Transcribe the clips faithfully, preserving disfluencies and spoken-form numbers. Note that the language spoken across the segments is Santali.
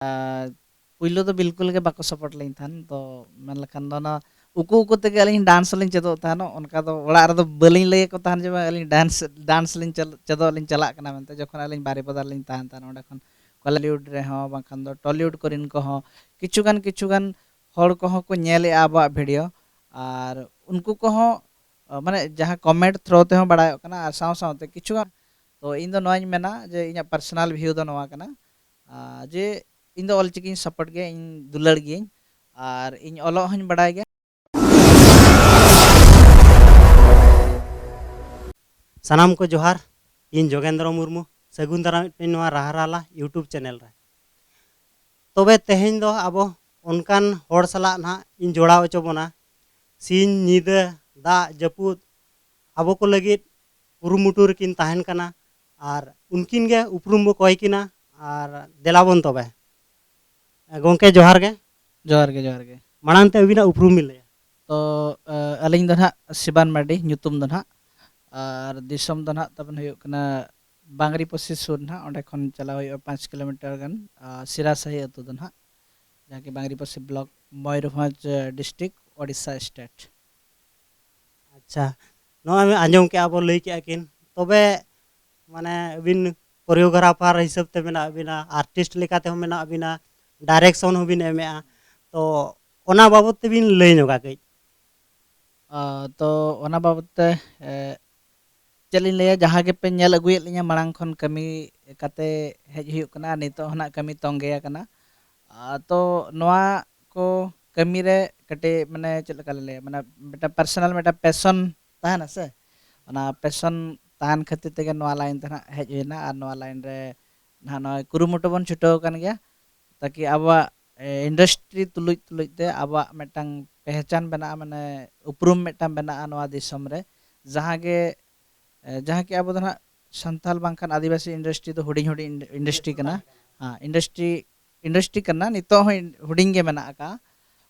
ᱟᱨ ᱯᱩᱭᱞᱩ ᱫᱚ ᱵᱤᱞᱠᱩᱞ ᱜᱮ ᱵᱟᱠᱚ ᱥᱟᱯᱳᱨᱴ ᱞᱤᱧ ᱛᱟᱦᱮᱱ᱾ ᱛᱚ ᱢᱮᱱ ᱞᱮᱠᱷᱟᱱ ᱫᱚ ᱚᱱᱟ ᱩᱠᱩ ᱩᱠᱩ ᱛᱮᱜᱮ ᱟᱹᱞᱤᱧ ᱰᱟᱱᱥ ᱞᱤᱧ ᱪᱮᱫᱚᱜ ᱛᱟᱦᱮᱱᱚᱜ᱾ ᱚᱱᱠᱟ ᱫᱚ ᱚᱲᱟᱜ ᱨᱮᱫᱚ ᱵᱟᱹᱞᱤᱧ ᱞᱟᱹᱭ ᱟᱠᱚ ᱛᱟᱦᱮᱱ ᱡᱮ ᱵᱟᱝ ᱟᱹᱞᱤᱧ ᱰᱟᱱᱥ ᱰᱟᱱᱥ ᱞᱤᱧ ᱪᱮᱫ- ᱪᱮᱫᱚᱜ ᱞᱤᱧ ᱪᱟᱞᱟᱜ ᱠᱟᱱᱟ ᱢᱮᱱᱛᱮ᱾ ᱡᱚᱠᱷᱚᱱ ᱟᱹᱞᱤᱧ ᱵᱟᱨᱤᱯᱟᱫᱟ ᱨᱮᱞᱤᱧ ᱛᱟᱦᱮᱱ ᱛᱟᱦᱮᱱᱟ, ᱚᱸᱰᱮ ᱠᱷᱚᱱ ᱠᱚᱞᱤᱣᱩᱰ ᱨᱮᱦᱚᱸ ᱵᱟᱝᱠᱷᱟᱱ ᱫᱚ ᱴᱚᱞᱤᱣᱩᱰ ᱠᱚᱨᱮᱱ ᱠᱚᱦᱚᱸ ᱠᱤᱪᱷᱩ ᱜᱟᱱ ᱠᱤᱪᱷᱩ ᱜᱟᱱ ᱦᱚᱲ ᱠᱚᱦᱚᱸ ᱠᱚ ᱧᱮᱞᱮᱫᱼᱟ ᱟᱵᱚᱣᱟᱜ ᱵᱷᱤᱰᱤᱭᱳ᱾ ᱟᱨ ᱩᱱᱠᱩ ᱠᱚᱦᱚᱸ ᱢᱟᱱᱮ ᱡᱟᱦᱟᱸ ᱠᱚᱢᱮᱱᱴ ᱛᱷᱨᱳ ᱛᱮᱦᱚᱸ ᱵᱟᱲᱟᱭᱚᱜ ᱠᱟᱱᱟ, ᱟᱨ ᱥᱟᱶ ᱥᱟᱶᱛᱮ ᱠᱤᱪᱷᱩ ᱜᱟᱱ᱾ ᱛᱚ ᱤᱧ ᱫᱚ ᱱᱚᱣᱟᱧ ᱢᱮᱱᱟ ᱡᱮ ᱤᱧᱟᱹᱜ ᱯᱟᱨᱥᱚᱱᱟᱞ ᱵᱷᱤᱭᱩ ᱫᱚ ᱱᱚᱣᱟ ᱠᱟᱱᱟ, ᱟᱨ ᱡᱮ ᱤᱧ ᱫᱚ ᱚᱞᱪᱤᱠᱤᱧ ᱥᱟᱯᱳᱨᱴ ᱜᱮᱭᱟ, ᱤᱧ ᱫᱩᱞᱟᱹᱲ ᱜᱤᱭᱟᱹᱧ, ᱟᱨ ᱤᱧ ᱚᱞᱚᱜ ᱦᱚᱸᱧ ᱵᱟᱲᱟᱭ ᱜᱮᱭᱟ᱾ ᱥᱟᱱᱟᱢ ᱠᱚ ᱡᱚᱦᱟᱨ, ᱤᱧ ᱡᱳᱜᱮᱱᱫᱨᱚ ᱢᱩᱨᱢᱩ᱾ ᱥᱟᱹᱜᱩᱱ ᱫᱟᱨᱟᱢ ᱢᱤᱫᱴᱮᱱ ᱱᱚᱣᱟ ᱨᱟᱦᱟᱨᱟᱞᱟ YouTube ᱪᱮᱱᱮᱞ ᱨᱮ᱾ ᱛᱚᱵᱮ ᱛᱮᱦᱮᱧ ᱫᱚ ᱟᱵᱚ ᱚᱱᱠᱟᱱ ᱦᱚᱲ ᱥᱟᱞᱟᱜ ᱱᱟᱦᱟᱜ ᱤᱧ ᱡᱚᱲᱟᱣ ᱦᱚᱪᱚ ᱵᱚᱱᱟ, ᱥᱤᱧ ᱧᱤᱫᱟᱹ ᱫᱟᱜ ᱡᱟᱹᱯᱩᱫ ᱟᱵᱚ ᱠᱚ ᱞᱟᱹᱜᱤᱫ ᱠᱩᱨᱩᱢᱩᱴᱩ ᱨᱮᱠᱤᱱ ᱛᱟᱦᱮᱱ ᱠᱟᱱᱟ, ᱟᱨ ᱩᱱᱠᱤᱱ ᱜᱮ ᱩᱯᱨᱩᱢ ᱵᱚ ᱠᱚᱭ ᱠᱤᱱᱟ᱾ ᱟᱨ ᱫᱮᱞᱟ ᱵᱚᱱ ᱛᱚᱵᱮ, ᱜᱚᱢᱠᱮ ᱡᱚᱦᱟᱨ ᱜᱮ᱾ ᱡᱚᱦᱟᱨ ᱜᱮ, ᱡᱚᱦᱟᱨ ᱜᱮ᱾ ᱢᱟᱲᱟᱝ ᱛᱮ ᱟᱹᱵᱤᱱᱟᱜ ᱩᱯᱨᱩᱢ ᱵᱤᱱ ᱞᱟᱹᱭᱟ᱾ ᱛᱚ ᱟᱹᱞᱤᱧ ᱫᱚ ᱱᱟᱦᱟᱜ ᱥᱤᱵᱟᱱ ᱢᱟᱨᱰᱤ ᱧᱩᱛᱩᱢ ᱫᱚ ᱱᱟᱦᱟᱜ, ᱟᱨ ᱫᱤᱥᱚᱢ ᱫᱚ ᱱᱟᱦᱟᱜ ᱛᱟᱵᱚᱱ ᱦᱩᱭᱩᱜ ᱠᱟᱱᱟ ᱵᱟᱝᱨᱤᱯᱚᱥᱤ ᱥᱩᱨ ᱱᱟᱦᱟᱜ, ᱚᱸᱰᱮ ᱠᱷᱚᱱ ᱪᱟᱞᱟᱣ ᱦᱩᱭᱩᱜᱼᱟ ᱯᱟᱸᱪ ᱠᱤᱞᱳᱢᱤᱴᱟᱨ ᱜᱟᱱ, ᱟᱨ ᱥᱤᱨᱟᱥᱟᱦᱤ ᱟᱹᱛᱩ ᱫᱚ ᱱᱟᱦᱟᱜ, ᱡᱟᱦᱟᱸ ᱠᱤ Bangriposi block, Mayurbhanj district, Odisha state. ᱟᱪᱪᱷᱟ, ᱱᱚᱜᱼᱚᱭ ᱟᱸᱡᱚᱢ ᱠᱮᱜᱼᱟ ᱵᱚ, ᱞᱟᱹᱭ ᱠᱮᱜᱼᱟ ᱠᱤᱱ, ᱛᱚᱵᱮ ᱢᱟᱱᱮ ᱟᱹᱵᱤᱱ ᱠᱳᱨᱤᱭᱳᱜᱨᱟᱯᱷᱟᱨ ᱦᱤᱥᱟᱹᱵ ᱛᱮ ᱢᱮᱱᱟᱜ ᱵᱤᱱᱟ, ᱟᱨᱴᱤᱥᱴ ᱞᱮᱠᱟ ᱛᱮᱦᱚᱸ ᱢᱮᱱᱟᱜ ᱵᱤᱱᱟ, ᱰᱟᱭᱨᱮᱠᱥᱚᱱ ᱦᱚᱸᱵᱤᱱ ᱮᱢᱮᱜᱼᱟ, ᱛᱚ ᱚᱱᱟ ᱵᱟᱵᱚᱛ ᱛᱮᱵᱤᱱ ᱞᱟᱹᱭ ᱧᱚᱜᱟ ᱠᱟᱹᱡ᱾ ᱛᱚ ᱚᱱᱟ ᱵᱟᱵᱚᱛ ᱛᱮ ᱪᱮᱫ ᱞᱤᱧ ᱞᱟᱹᱭᱟ, ᱡᱟᱦᱟᱸ ᱜᱮᱯᱮ ᱧᱮᱞ ᱟᱹᱜᱩᱭᱮᱫ ᱞᱤᱧᱟ ᱢᱟᱲᱟᱝ ᱠᱷᱚᱱ ᱠᱟᱹᱢᱤ ᱠᱟᱛᱮ ᱦᱮᱡ ᱦᱩᱭᱩᱜ ᱠᱟᱱᱟ, ᱟᱨ ᱱᱤᱛᱚᱜ ᱦᱚᱸ ᱱᱟᱜ ᱠᱟᱹᱢᱤ ᱛᱚᱸᱜᱮ ᱟᱠᱟᱱᱟ᱾ ᱛᱚ ᱱᱚᱣᱟ ᱠᱚ ᱠᱟᱹᱢᱤ ᱨᱮ ᱠᱟᱹᱴᱤᱡ ᱢᱟᱱᱮ ᱪᱮᱫ ᱞᱮᱠᱟ ᱞᱤᱧ ᱞᱟᱹᱭᱟ, ᱢᱟᱱᱮ ᱢᱤᱫᱴᱟᱝ ᱯᱟᱨᱥᱚᱱᱟᱞ ᱢᱤᱫᱴᱟᱝ ᱯᱮᱥᱚᱱ ᱛᱟᱦᱮᱱᱟ ᱥᱮ, ᱚᱱᱟ ᱯᱮᱥᱚᱱ ᱛᱟᱦᱮᱱ ᱠᱷᱟᱹᱛᱤᱨ ᱛᱮᱜᱮ ᱱᱚᱣᱟ ᱞᱟᱭᱤᱱ ᱛᱮ ᱱᱟᱜ ᱦᱮᱡ ᱦᱩᱭᱱᱟ, ᱟᱨ ᱱᱚᱣᱟ ᱞᱟᱭᱤᱱ ᱨᱮ ᱱᱟᱦᱟᱜ ᱱᱚᱜᱼᱚᱭ ᱠᱩᱨᱩᱢᱩᱴᱩ ᱵᱚᱱ ᱪᱷᱩᱴᱟᱹᱣ ᱟᱠᱟᱱ ᱜᱮᱭᱟ, ᱛᱟᱠᱤ ᱟᱵᱚᱣᱟᱜ ᱤᱱᱰᱟᱥᱴᱨᱤ ᱛᱩᱞᱩᱡ ᱛᱩᱞᱩᱡ ᱛᱮ ᱟᱵᱚᱣᱟᱜ ᱢᱤᱫᱴᱟᱝ ᱯᱮᱦᱪᱟᱱ ᱵᱮᱱᱟᱜᱼᱟ, ᱢᱟᱱᱮ ᱩᱯᱨᱩᱢ ᱢᱤᱫᱴᱟᱝ ᱵᱮᱱᱟᱜᱼᱟ ᱱᱚᱣᱟ ᱫᱤᱥᱚᱢ ᱨᱮ᱾ ᱡᱟᱦᱟᱸ ᱜᱮ ᱡᱟᱦᱟᱸ ᱠᱤ ᱟᱵᱚ ᱫᱚ ᱱᱟᱦᱟᱜ ᱥᱟᱱᱛᱟᱲ ᱵᱟᱝᱠᱷᱟᱱ ᱟᱹᱫᱤᱵᱟᱹᱥᱤ ᱤᱱᱰᱟᱥᱴᱨᱤ ᱫᱚ ᱦᱩᱰᱤᱧ ᱦᱩᱰᱤᱧ ᱤᱱᱰᱟᱥᱴᱨᱤ ᱠᱟᱱᱟ᱾ ᱦᱮᱸ, ᱤᱱᱰᱟᱥᱴᱨᱤ ᱤᱱᱰᱟᱥᱴᱨᱤ ᱠᱟᱱᱟ, ᱱᱤᱛᱚᱜ ᱦᱚᱸ ᱦᱩᱰᱤᱧ ᱜᱮ ᱢᱮᱱᱟᱜ ᱟᱠᱟᱫᱼᱟ᱾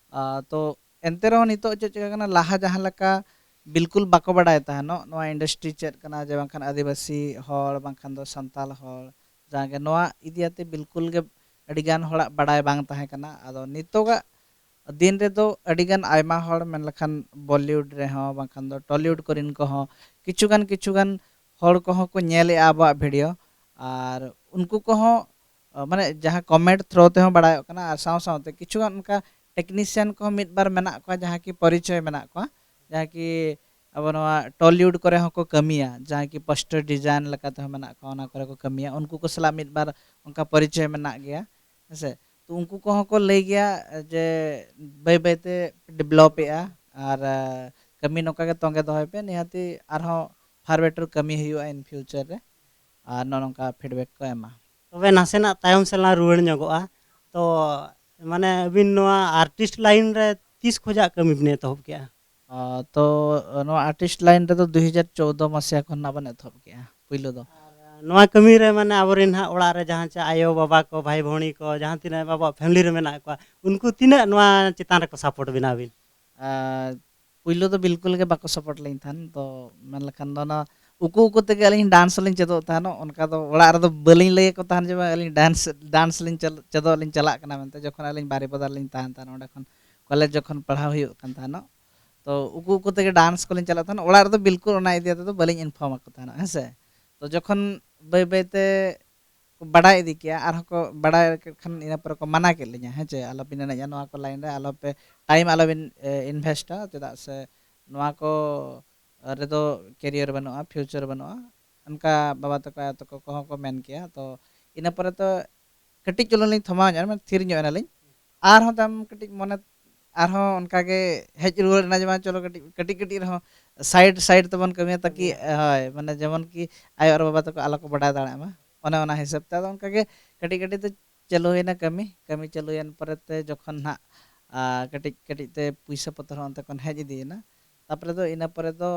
ᱛᱚ ᱮᱱᱛᱮ ᱨᱮᱦᱚᱸ ᱱᱤᱛᱚᱜ ᱪᱮᱫ ᱪᱤᱠᱟᱹ ᱠᱟᱱᱟ, ᱞᱟᱦᱟ ᱡᱟᱦᱟᱸ ᱞᱮᱠᱟ ᱵᱤᱞᱠᱩᱞ ᱵᱟᱠᱚ ᱵᱟᱰᱟᱭ ᱛᱟᱦᱮᱱᱚᱜ ᱱᱚᱣᱟ ᱤᱱᱰᱟᱥᱴᱨᱤ ᱪᱮᱫ ᱠᱟᱱᱟ, ᱡᱮ ᱵᱟᱝᱠᱷᱟᱱ ᱟᱹᱫᱤᱵᱟᱹᱥᱤ ᱦᱚᱲ ᱵᱟᱝᱠᱷᱟᱱ ᱫᱚ ᱥᱟᱱᱛᱟᱲ ᱦᱚᱲ, ᱡᱟᱦᱟᱸ ᱜᱮ ᱱᱚᱣᱟ ᱤᱫᱤ ᱟᱛᱮ ᱵᱤᱞᱠᱩᱞ ᱜᱮ ᱟᱹᱰᱤᱜᱟᱱ ᱦᱚᱲᱟᱜ ᱵᱟᱰᱟᱭ ᱵᱟᱝ ᱛᱟᱦᱮᱸ ᱠᱟᱱᱟ᱾ ᱟᱫᱚ ᱱᱤᱛᱚᱜᱟᱜ ᱫᱤᱱ ᱨᱮᱫᱚ ᱟᱹᱰᱤᱜᱟᱱ ᱟᱭᱢᱟ ᱦᱚᱲ, ᱢᱮᱱ ᱞᱮᱠᱷᱟᱱ ᱵᱚᱞᱤᱣᱩᱰ ᱨᱮᱦᱚᱸ, ᱵᱟᱝᱠᱷᱟᱱ ᱫᱚ ᱴᱚᱞᱤᱣᱩᱰ ᱠᱚᱨᱮᱱ ᱠᱚᱦᱚᱸ, ᱠᱤᱪᱷᱩᱜᱟᱱ ᱠᱤᱪᱷᱩᱜᱟᱱ ᱦᱚᱲ ᱠᱚᱦᱚᱸ ᱠᱚ ᱧᱮᱞᱮᱜᱼᱟ ᱟᱵᱚᱣᱟᱜ ᱵᱷᱤᱰᱤᱭᱳ᱾ ᱟᱨ ᱩᱱᱠᱩ ᱠᱚᱦᱚᱸ, ᱟᱸ, ᱢᱟᱱᱮ, ᱡᱟᱦᱟᱸ ᱠᱚᱢᱮᱱᱴ ᱛᱷᱨᱳ ᱛᱮᱦᱚᱸ ᱵᱟᱲᱟᱭᱚᱜ ᱠᱟᱱᱟ, ᱟᱨ ᱥᱟᱶ ᱥᱟᱶᱛᱮ ᱠᱤᱪᱷᱩᱜᱟᱱ ᱚᱱᱠᱟ ᱴᱮᱠᱱᱤᱥᱤᱭᱟᱱ ᱠᱚᱦᱚᱸ ᱢᱤᱫ ᱵᱟᱨ ᱢᱮᱱᱟᱜ ᱠᱚᱣᱟ, ᱡᱟᱦᱟᱸ ᱠᱤ ᱯᱚᱨᱤᱪᱚᱭ ᱢᱮᱱᱟᱜ ᱠᱚᱣᱟ, ᱡᱟᱦᱟᱸ ᱠᱤ ᱟᱵᱚ ᱱᱚᱣᱟ ᱴᱚᱞᱤᱣᱩᱰ ᱠᱚᱨᱮ ᱦᱚᱸᱠᱚ ᱠᱟᱹᱢᱤᱭᱟ, ᱡᱟᱦᱟᱸᱭ ᱠᱤ ᱯᱳᱥᱴᱟᱨ ᱰᱤᱡᱟᱭᱤᱱ ᱞᱮᱠᱟ ᱛᱮᱦᱚᱸ ᱢᱮᱱᱟᱜ ᱠᱚᱣᱟ, ᱚᱱᱟ ᱠᱚᱨᱮ ᱠᱚ ᱠᱟᱹᱢᱤᱭᱟ᱾ ᱩᱱᱠᱩ ᱠᱚ ᱥᱟᱞᱟᱜ ᱢᱤᱫ ᱵᱟᱨ ᱚᱱᱠᱟ ᱯᱚᱨᱤᱪᱚᱭ ᱢᱮᱱᱟᱜ ᱜᱮᱭᱟ, ᱦᱮᱸ ᱥᱮ᱾ ᱛᱚ, ᱩᱱᱠᱩ ᱠᱚᱦᱚᱸ ᱠᱚ ᱞᱟᱹᱭ ᱜᱮᱭᱟ ᱡᱮ ᱵᱟᱹᱭ ᱵᱟᱹᱭ ᱛᱮ ᱰᱮᱵᱷᱞᱚᱯᱮᱜᱼᱟ, ᱟᱨ, ᱟᱸ, ᱠᱟᱹᱢᱤ ᱱᱚᱝᱠᱟ ᱜᱮ ᱛᱚᱸᱜᱮ ᱫᱚᱦᱚᱭ ᱯᱮ, ᱱᱤᱦᱟᱹᱛᱤ ᱟᱨᱦᱚᱸ far better ᱠᱟᱹᱢᱤ ᱦᱩᱭᱩᱜᱼᱟ in future ᱨᱮ, ᱟᱨ ᱱᱚᱜᱼᱚ ᱱᱚᱝᱠᱟ ᱯᱷᱤᱰᱵᱮᱠ ᱠᱚ ᱮᱢᱟ᱾ ᱛᱚᱵᱮ ᱱᱟᱥᱮᱱᱟᱜ ᱛᱟᱭᱚᱢ ᱥᱮᱫ ᱞᱟᱝ ᱨᱩᱣᱟᱹᱲ ᱧᱚᱜᱚᱜᱼᱟ᱾ ᱛᱚ, ᱢᱟᱱᱮ, ᱟᱹᱵᱤᱱ ᱱᱚᱣᱟ ᱟᱨᱴᱤᱥᱴ ᱞᱟᱭᱤᱱ ᱨᱮ ᱛᱤᱥ ᱠᱷᱚᱡᱟᱜ ᱠᱟᱹᱢᱤ ᱵᱤᱱ ᱮᱛᱚᱦᱚᱵ ᱠᱮᱜᱼᱟ? ᱚ, ᱛᱚ, ᱱᱚᱣᱟ ᱟᱨᱴᱤᱥᱴ ᱞᱟᱭᱤᱱ ᱨᱮᱫᱚ ᱫᱩ ᱦᱟᱡᱟᱨ ᱪᱳᱣᱫᱚ ᱢᱟᱥᱤᱦᱟ ᱠᱷᱚᱱ ᱱᱟᱜ ᱵᱚᱱ ᱮᱛᱚᱦᱚᱵ ᱠᱮᱜᱼᱟ, ᱯᱩᱭᱞᱩ ᱫᱚ᱾ ᱟᱨ ᱱᱚᱣᱟ ᱠᱟᱹᱢᱤ ᱨᱮ, ᱢᱟᱱᱮ, ᱟᱵᱚᱨᱮᱱ ᱦᱟᱸᱜ ᱚᱲᱟᱜ ᱨᱮ ᱡᱟᱦᱟᱸ ᱪᱮ ᱟᱭᱳ ᱵᱟᱵᱟ ᱠᱚ, ᱵᱷᱟᱭ ᱵᱷᱩᱲᱤ ᱠᱚ, ᱡᱟᱦᱟᱸ ᱛᱤᱱᱟᱹᱜ ᱟᱵᱚᱣᱟᱜ ᱯᱷᱮᱢᱤᱞᱤ ᱨᱮ ᱢᱮᱱᱟᱜ ᱠᱚᱣᱟ, ᱩᱱᱠᱩ ᱛᱤᱱᱟᱹᱜ ᱱᱚᱣᱟ ᱪᱮᱛᱟᱱ ᱨᱮᱠᱚ ᱥᱟᱯᱳᱨᱴ ᱵᱮᱱᱟ ᱟᱹᱵᱤᱱ? ᱟᱨ ᱯᱩᱭᱞᱩ ᱫᱚ ᱵᱤᱞᱠᱩᱞ ᱜᱮ ᱵᱟᱠᱚ ᱥᱟᱯᱳᱨᱴ ᱞᱤᱧ ᱛᱟᱦᱮᱱ᱾ ᱛᱚ, ᱢᱮᱱ ᱞᱮᱠᱷᱟᱱ ᱫᱚ ᱚᱱᱟ ᱩᱠᱩ ᱩᱠᱩ ᱛᱮᱜᱮ ᱟᱹᱞᱤᱧ ᱰᱟᱱᱥ ᱞᱤᱧ ᱪᱮᱫᱚᱜ ᱛᱟᱦᱮᱱᱚᱜ᱾ ᱚᱱᱠᱟ ᱫᱚ ᱚᱲᱟᱜ ᱨᱮᱫᱚ ᱵᱟᱹᱞᱤᱧ ᱞᱟᱹᱭ ᱟᱠᱚ ᱛᱟᱦᱮᱱ ᱡᱮ, "ᱵᱟᱝ, ᱟᱹᱞᱤᱧ ᱰᱟᱱᱥ, ᱰᱟᱱᱥ ᱞᱤᱧ ᱪᱮᱫ-, ᱪᱮᱫᱚᱜ ᱞᱤᱧ ᱪᱟᱞᱟᱜ ᱠᱟᱱᱟ" ᱢᱮᱱᱛᱮ᱾ ᱡᱚᱠᱷᱚᱱ ᱟᱹᱞᱤᱧ ᱵᱟᱨᱤᱯᱟᱫᱟ ᱨᱮᱞᱤᱧ ᱛᱟᱦᱮᱱ ᱛᱟᱦᱮᱱ, ᱚᱸᱰᱮ ᱠᱷᱚᱱ ᱠᱚᱞᱮᱡᱽ ᱡᱚᱠᱷᱚᱱ ᱯᱟᱲᱦᱟᱣ ᱦᱩᱭᱩᱜ ᱠᱟᱱ ᱛᱟᱦᱮᱱᱚᱜ, ᱛᱚ, ᱩᱠᱩ ᱩᱠᱩ ᱛᱮᱜᱮ ᱰᱟᱱᱥ ᱠᱚᱞᱤᱧ ᱪᱟᱞᱟᱜ ᱛᱟᱦᱮᱱᱟ᱾ ᱚᱲᱟᱜ ᱨᱮᱫᱚ ᱵᱤᱞᱠᱩᱞ ᱚᱱᱟ ᱤᱫᱤ ᱠᱟᱛᱮ ᱫᱚ ᱵᱟᱹᱞᱤᱧ ᱤᱱᱯᱷᱚᱨᱢ ᱟᱠᱚ ᱛᱟᱦᱮᱱᱟ, ᱦᱮᱸ ᱥᱮ᱾ ᱛᱚ, ᱡᱚᱠᱷᱚᱱ ᱵᱟᱹᱭ ᱵᱟᱹᱭ ᱛᱮ ᱠᱚ ᱵᱟᱰᱟᱭ ᱤᱫᱤ ᱠᱮᱜᱼᱟ, ᱟᱨᱦᱚᱸ ᱠᱚ ᱵᱟᱰᱟᱭ ᱠᱮᱫ ᱠᱷᱟᱱ, ᱤᱱᱟᱹ ᱯᱚᱨᱮ ᱠᱚ ᱢᱟᱱᱟ ᱠᱮᱫ ᱞᱤᱧᱟ, "ᱦᱮᱸ ᱪᱮ, ᱟᱞᱚᱵᱤᱱ ᱮᱱᱮᱡᱼᱟ ᱱᱚᱣᱟ ᱠᱚ ᱞᱟᱭᱤᱱ ᱨᱮ, ᱟᱞᱚᱯᱮ, ᱴᱟᱭᱤᱢ ᱟᱞᱚᱵᱤᱱ, ᱮ, ᱤᱱᱵᱷᱮᱥᱴᱟ, ᱪᱮᱫᱟᱜ ᱥᱮ ᱱᱚᱣᱟ ᱠᱚ ᱨᱮᱫᱚ ᱠᱮᱨᱤᱭᱟᱨ ᱵᱟᱹᱱᱩᱜᱼᱟ, ᱯᱷᱤᱭᱩᱪᱟᱨ ᱵᱟᱹᱱᱩᱜᱼᱟ", ᱚᱱᱠᱟ ᱵᱟᱵᱟ ᱛᱟᱠᱚ, ᱟᱭᱳ ᱛᱟᱠᱚ ᱠᱚᱦᱚᱸ ᱠᱚ ᱢᱮᱱ ᱠᱮᱜᱼᱟ᱾ ᱛᱚ, ᱤᱱᱟᱹ ᱯᱚᱨᱮ ᱫᱚ ᱠᱟᱹᱴᱤᱡ ᱪᱩᱞᱩᱝ ᱞᱤᱧ ᱛᱷᱚᱢᱟᱣ ᱧᱚᱜ ᱮᱱᱟ, ᱢᱟᱱᱮ, ᱛᱷᱤᱨ ᱧᱚᱜ ᱮᱱᱟᱞᱤᱧ᱾ ᱟᱨᱦᱚᱸ ᱛᱟᱭᱚᱢ ᱠᱟᱹᱴᱤᱡ ᱢᱚᱱᱮ, ᱟᱨᱦᱚᱸ ᱚᱱᱠᱟ ᱜᱮ ᱦᱮᱡ ᱨᱩᱣᱟᱹᱲ ᱮᱱᱟ, ᱡᱮᱢᱚᱱ, ᱪᱚᱞᱚ, ᱠᱟᱹᱴᱤᱡ, ᱠᱟᱹᱴᱤᱡ ᱠᱟᱹᱴᱤᱡ ᱨᱮᱦᱚᱸ ᱥᱟᱭᱤᱰ ᱥᱟᱭᱤᱰ ᱛᱮᱵᱚᱱ ᱠᱟᱹᱢᱤᱭᱟ, ᱛᱟᱠᱤ, ᱦᱳᱭ, ᱢᱟᱱᱮ, ᱡᱮᱢᱚᱱ ᱠᱤ ᱟᱭᱳ ᱟᱨ ᱵᱟᱵᱟ ᱛᱟᱠᱚ ᱟᱞᱚ ᱠᱚ ᱵᱟᱰᱟᱭ ᱫᱟᱲᱮᱭᱟᱜ ᱢᱟ, ᱚᱱᱮ ᱚᱱᱟ ᱦᱤᱥᱟᱹᱵ ᱛᱮ᱾ ᱟᱫᱚ ᱚᱱᱠᱟ ᱜᱮ ᱠᱟᱹᱴᱤᱡ ᱠᱟᱹᱴᱤᱡ ᱛᱮ ᱪᱟᱹᱞᱩᱭᱮᱱᱟ ᱠᱟᱹᱢᱤ᱾ ᱠᱟᱹᱢᱤ ᱪᱟᱹᱞᱩᱭᱮᱱ ᱯᱚᱨᱮ ᱛᱮ ᱡᱚᱠᱷᱚᱱ ᱱᱟᱦᱟᱜ, ᱟ, ᱠᱟᱹᱴᱤᱡ ᱠᱟᱹᱴᱤᱡ ᱛᱮ ᱯᱩᱭᱥᱟᱹ ᱯᱚᱛᱨᱚ ᱦᱚᱸ ᱚᱱᱛᱮ ᱠᱷᱚᱱ ᱦᱮᱡ ᱤᱫᱤᱭᱮᱱᱟ, ᱛᱟᱯᱚᱨᱮ ᱫᱚ, ᱤᱱᱟᱹ ᱯᱚᱨᱮ ᱫᱚ,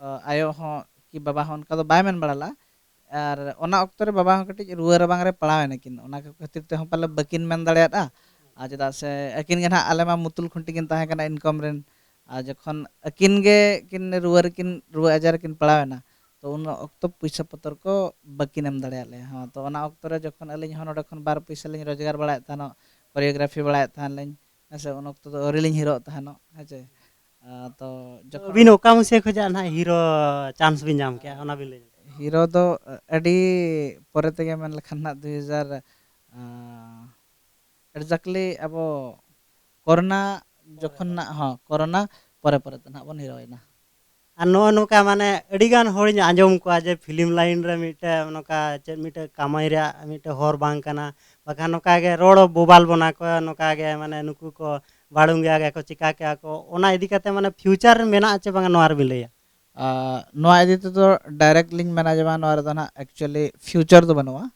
ᱟ, ᱟᱭᱳ ᱦᱚᱸ ᱠᱤ ᱵᱟᱵᱟ ᱦᱚᱸ ᱚᱱᱠᱟ ᱫᱚ ᱵᱟᱭ ᱢᱮᱱ ᱵᱟᱲᱟ ᱞᱮᱫᱼᱟ᱾ ᱟᱨ ᱚᱱᱟ ᱚᱠᱛᱚ ᱨᱮ ᱵᱟᱵᱟ ᱦᱚᱸ ᱠᱟᱹᱴᱤᱡ ᱨᱩᱣᱟᱹ ᱨᱟᱵᱟᱝ ᱨᱮ ᱯᱟᱲᱟᱣ ᱮᱱᱟ ᱠᱤᱱ, ᱚᱱᱟ ᱠᱚ ᱠᱷᱟᱹᱛᱤᱨ ᱛᱮᱦᱚᱸ ᱯᱟᱞᱮ ᱵᱟᱹᱠᱤᱱ ᱢᱮᱱ ᱫᱟᱲᱮᱭᱟᱫᱼᱟ᱾ ᱟᱨ ᱪᱮᱫᱟᱜ ᱥᱮ ᱟᱹᱠᱤᱱ ᱜᱮ ᱱᱟᱦᱟᱜ ᱟᱞᱮ ᱢᱟ ᱢᱩᱛᱩᱞ ᱠᱷᱩᱱᱴᱤ ᱠᱤᱱ ᱛᱟᱦᱮᱸ ᱠᱟᱱᱟ ᱤᱱᱠᱚᱢ ᱨᱮᱱ᱾ ᱟᱨ ᱡᱚᱠᱷᱚᱱ ᱟᱹᱠᱤᱱ ᱜᱮ ᱠᱤᱱ ᱨᱩᱣᱟᱹ ᱨᱮᱠᱤᱱ, ᱨᱩᱣᱟᱹ ᱟᱡᱟᱨ ᱨᱮᱠᱤᱱ ᱯᱟᱲᱟᱣ ᱮᱱᱟ, ᱛᱚ ᱩᱱ ᱚᱠᱛᱚ ᱯᱩᱭᱥᱟᱹ ᱯᱚᱛᱚᱨ ᱠᱚ ᱵᱟᱹᱠᱤᱱ ᱮᱢ ᱫᱟᱲᱮᱭᱟᱫ ᱞᱮᱭᱟ᱾ ᱦᱚᱸ, ᱛᱚ ᱚᱱᱟ ᱚᱠᱛᱚ ᱨᱮ ᱡᱚᱠᱷᱚᱱ ᱟᱹᱞᱤᱧ ᱦᱚᱸ ᱱᱚᱰᱮ ᱠᱷᱚᱱ ᱵᱟᱨ ᱯᱩᱭᱥᱟᱹ ᱞᱤᱧ ᱨᱳᱡᱽᱜᱟᱨ ᱵᱟᱲᱟᱭᱮᱫ ᱛᱟᱦᱮᱱᱚᱜ, ᱠᱳᱨᱤᱭᱳᱜᱨᱟᱯᱷᱤ ᱵᱟᱲᱟᱭᱮᱫ ᱛᱟᱦᱮᱱ ᱞᱤᱧ, ᱦᱮᱸ ᱥᱮ, ᱩᱱ ᱚᱠᱛᱚ ᱫᱚ ᱟᱹᱣᱨᱤ ᱞᱤᱧ ᱦᱤᱨᱳᱜ ᱛᱟᱦᱮᱱᱚᱜ, ᱦᱮᱸ ᱥᱮ᱾ ᱟᱸ, ᱛᱚ ᱡᱚᱠᱷᱚᱱ ᱟᱹᱵᱤᱱ ᱚᱠᱟ ᱢᱩᱥᱤᱭᱟᱹ ᱠᱷᱚᱱᱟᱜ ᱱᱟᱦᱟᱜ ᱦᱤᱨᱳ ᱪᱟᱱᱥ ᱵᱤᱱ ᱧᱟᱢ ᱠᱮᱜᱼᱟ, ᱚᱱᱟ ᱵᱤᱱ ᱞᱟᱹᱭ ᱧᱚᱜᱟ? ᱦᱤᱨᱳ ᱫᱚ ᱟᱹᱰᱤ ᱯᱚᱨᱮ ᱛᱮᱜᱮ, ᱢᱮᱱ ᱞᱮᱠᱷᱟᱱ ᱱᱟᱦᱟᱜ ᱫᱩᱭ ᱦᱟᱡᱟᱨ, ᱟᱸ, exactly ᱟᱵᱚ ᱠᱚᱨᱳᱱᱟ ᱡᱚᱠᱷᱚᱱ ᱱᱟᱜ, ᱦᱚᱸ, ᱠᱚᱨᱳᱱᱟ ᱯᱚᱨᱮ ᱯᱚᱨᱮ ᱛᱮ ᱱᱟᱦᱟᱜ ᱵᱚᱱ ᱦᱤᱨᱳᱭᱮᱱᱟ᱾ ᱟᱨ ᱱᱚᱜᱼᱚ ᱱᱚᱝᱠᱟ ᱢᱟᱱᱮ ᱟᱹᱰᱤᱜᱟᱱ ᱦᱚᱲᱤᱧ ᱟᱸᱡᱚᱢ ᱠᱚᱣᱟ ᱡᱮ ᱯᱷᱤᱞᱢ ᱞᱟᱭᱤᱱ ᱨᱮ ᱢᱤᱫᱴᱮᱡ ᱱᱚᱝᱠᱟ ᱪᱮᱫ ᱢᱤᱫᱴᱮᱡ ᱠᱟᱢᱟᱭ ᱨᱮᱭᱟᱜ ᱢᱤᱫᱴᱮᱡ ᱦᱚᱨ ᱵᱟᱝ ᱠᱟᱱᱟ, ᱵᱟᱠᱷᱟᱱ ᱱᱚᱝᱠᱟ ᱜᱮ ᱨᱚᱲ ᱵᱳᱵᱟᱞ ᱵᱚᱱᱟ ᱠᱚ, ᱱᱚᱝᱠᱟ ᱜᱮ ᱢᱟᱱᱮ ᱱᱩᱠᱩ ᱠᱚ ᱵᱟᱲᱩᱝ ᱜᱮᱭᱟ ᱠᱚ, ᱪᱤᱠᱟ ᱠᱮᱭᱟ ᱠᱚ, ᱚᱱᱟ ᱤᱫᱤ ᱠᱟᱛᱮ ᱢᱟᱱᱮ ᱯᱷᱤᱭᱩᱪᱟᱨ ᱢᱮᱱᱟᱜᱼᱟ ᱪᱮ ᱵᱟᱝᱟ, ᱱᱚᱣᱟ ᱨᱮᱵᱤᱱ ᱞᱟᱹᱭᱟ? ᱟᱨ ᱱᱚᱣᱟ ᱤᱫᱤ ᱛᱮᱫᱚ ᱰᱟᱭᱨᱮᱠᱴ ᱞᱤᱧ ᱢᱮᱱᱟ ᱡᱮ ᱵᱟᱝ, ᱱᱚᱣᱟ ᱨᱮᱫᱚ ᱱᱟᱦᱟᱜ ᱮᱠᱪᱩᱭᱮᱞᱤ ᱯᱷᱤᱭᱩᱪᱟᱨ ᱫᱚ ᱵᱟᱹᱱᱩᱜᱼᱟ᱾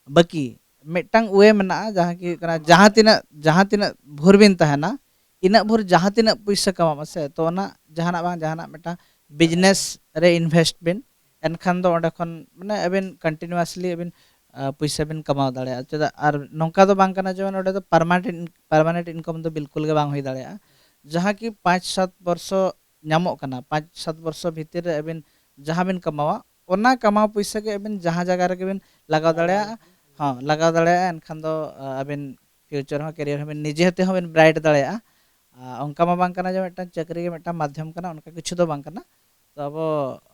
ᱵᱟᱹᱠᱤ ᱢᱤᱫᱴᱟᱝ ᱣᱮ ᱢᱮᱱᱟᱜᱼᱟ, ᱡᱟᱦᱟᱸ ᱠᱤ ᱦᱩᱭᱩᱜ ᱠᱟᱱᱟ, ᱡᱟᱦᱟᱸ ᱛᱤᱱᱟᱹᱜ, ᱡᱟᱦᱟᱸ ᱛᱤᱱᱟᱹᱜ ᱵᱷᱳᱨ ᱵᱤᱱ ᱛᱟᱦᱮᱱᱟ, ᱤᱱᱟᱹᱜ ᱵᱷᱳᱨ ᱡᱟᱦᱟᱸ ᱛᱤᱱᱟᱹᱜ ᱯᱩᱭᱥᱟᱹ ᱠᱟᱢᱟᱜ ᱢᱟᱥᱮ, ᱛᱚ ᱚᱱᱟ ᱡᱟᱦᱟᱱᱟᱜ ᱵᱟᱝ ᱡᱟᱦᱟᱱᱟᱜ ᱢᱤᱫᱴᱟᱝ ᱵᱤᱡᱽᱱᱮᱥ ᱨᱮ ᱤᱱᱵᱷᱮᱥᱴ ᱵᱤᱱ, ᱮᱱᱠᱷᱟᱱ ᱫᱚ ᱚᱸᱰᱮ ᱠᱷᱚᱱ ᱢᱟᱱᱮ ᱟᱹᱵᱤᱱ ᱠᱚᱱᱴᱤᱱᱩᱣᱟᱥᱞᱤ ᱟᱹᱵᱤᱱ, ᱟ, ᱯᱩᱭᱥᱟᱹ ᱵᱤᱱ ᱠᱟᱢᱟᱣ ᱫᱟᱲᱮᱭᱟᱜᱼᱟ᱾ ᱪᱮᱫᱟᱜ? ᱟᱨ ᱱᱚᱝᱠᱟ ᱫᱚ ᱵᱟᱝ ᱠᱟᱱᱟ ᱡᱮ ᱱᱚᱸᱰᱮ ᱫᱚ ᱯᱟᱨᱢᱟᱱᱮᱱᱴ, ᱯᱟᱨᱢᱟᱱᱮᱱᱴ ᱤᱱᱠᱟᱢ ᱫᱚ ᱵᱤᱞᱠᱩᱞ ᱜᱮ ᱵᱟᱝ ᱦᱩᱭ ᱫᱟᱲᱮᱭᱟᱜᱼᱟ᱾ ᱡᱟᱦᱟᱸ ᱠᱤ ᱯᱟᱸᱪ ᱥᱟᱛ ᱵᱚᱨᱥᱚ ᱧᱟᱢᱚᱜ ᱠᱟᱱᱟ, ᱯᱟᱸᱪ ᱥᱟᱛ ᱵᱚᱨᱥᱚ ᱵᱷᱤᱛᱤᱨ ᱨᱮ ᱟᱹᱵᱤᱱ ᱡᱟᱦᱟᱸ ᱵᱤᱱ ᱠᱟᱢᱟᱣᱟ, ᱚᱱᱟ ᱠᱟᱢᱟᱣ ᱯᱩᱭᱥᱟᱹ ᱜᱮ ᱟᱹᱵᱤᱱ ᱡᱟᱦᱟᱸ ᱡᱟᱭᱜᱟ ᱨᱮᱜᱮ ᱵᱤᱱ ᱞᱟᱜᱟᱣ ᱫᱟᱲᱮᱭᱟᱜᱼᱟ᱾ ᱦᱚᱸ, ᱞᱟᱜᱟᱣ ᱫᱟᱲᱮᱭᱟᱜᱼᱟ, ᱮᱱᱠᱷᱟᱱ ᱫᱚ, ᱟ, ᱟᱹᱵᱤᱱ ᱯᱷᱤᱭᱩᱪᱟᱨ ᱦᱚᱸ, ᱠᱮᱨᱤᱭᱟᱨ ᱦᱚᱸ ᱵᱤᱱ ᱱᱤᱡᱮ ᱛᱮᱦᱚᱸ ᱵᱤᱱ ᱵᱨᱟᱭᱤᱴ ᱫᱟᱲᱮᱭᱟᱜᱼᱟ᱾ ᱟ, ᱚᱱᱠᱟ ᱢᱟ ᱵᱟᱝ ᱠᱟᱱᱟ ᱡᱮ ᱢᱤᱫᱴᱟᱝ ᱪᱟᱹᱠᱨᱤ ᱜᱮ ᱢᱤᱫᱴᱟᱝ ᱢᱟᱫᱽᱫᱷᱚᱢ ᱠᱟᱱᱟ, ᱚᱱᱠᱟ ᱠᱤᱪᱷᱩ ᱫᱚ ᱵᱟᱝ ᱠᱟᱱᱟ᱾ ᱛᱚ ᱟᱵᱚ,